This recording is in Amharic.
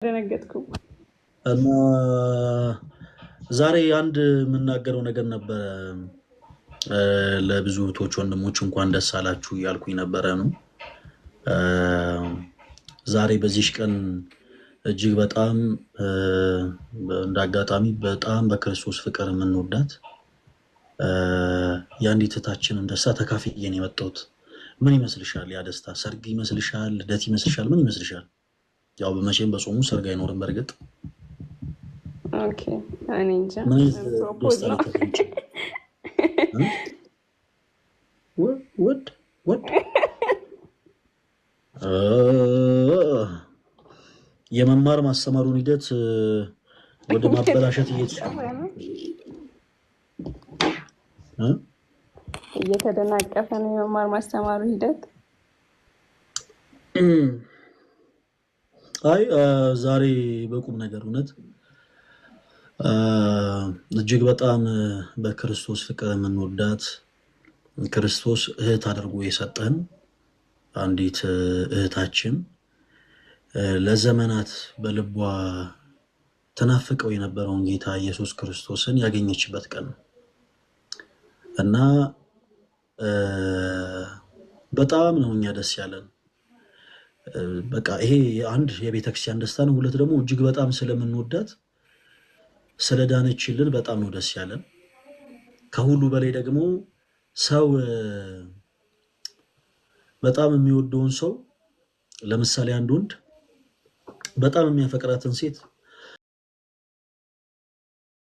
ደነገጥኩ። እና ዛሬ አንድ የምናገረው ነገር ነበረ። ለብዙ እህቶች ወንድሞች እንኳን ደስ አላችሁ እያልኩኝ ነበረ ነው። ዛሬ በዚሽ ቀን እጅግ በጣም እንደ አጋጣሚ በጣም በክርስቶስ ፍቅር የምንወዳት የአንዲት እህታችንን ደስታ ተካፍዬ ነው የመጣሁት። ምን ይመስልሻል? ያ ደስታ ሰርግ ይመስልሻል? ልደት ይመስልሻል? ምን ይመስልሻል? ያው በመቼም በጾሙ ሰርግ አይኖርም። በእርግጥ Okay፣ እኔ እንጃ። ምን አይነት Propose ደስታ ነው። ሊከፍል ይችላል? ውድ ውድ የመማር ማስተማሩን ሂደት ወደ ማበላሸት እየተደናቀፈ ነው። እ? እየተደናቀፈ ነው የመማር ማስተማሩ ሂደት። አይ፣ ዛሬ በቁም ነገር እውነት እጅግ በጣም በክርስቶስ ፍቅር የምንወዳት፣ ክርስቶስ እህት አድርጎ የሰጠን አንዲት እህታችን ለዘመናት በልቧ ተናፍቀው የነበረውን ጌታ ኢየሱስ ክርስቶስን ያገኘችበት ቀን ነው እና በጣም ነው እኛ ደስ ያለን። በቃ ይሄ አንድ የቤተክርስቲያን ደስታ ነው። ሁለት ደግሞ እጅግ በጣም ስለምንወዳት ስለዳነችልን በጣም ነው ደስ ያለን። ከሁሉ በላይ ደግሞ ሰው በጣም የሚወደውን ሰው፣ ለምሳሌ አንድ ወንድ በጣም የሚያፈቅራትን ሴት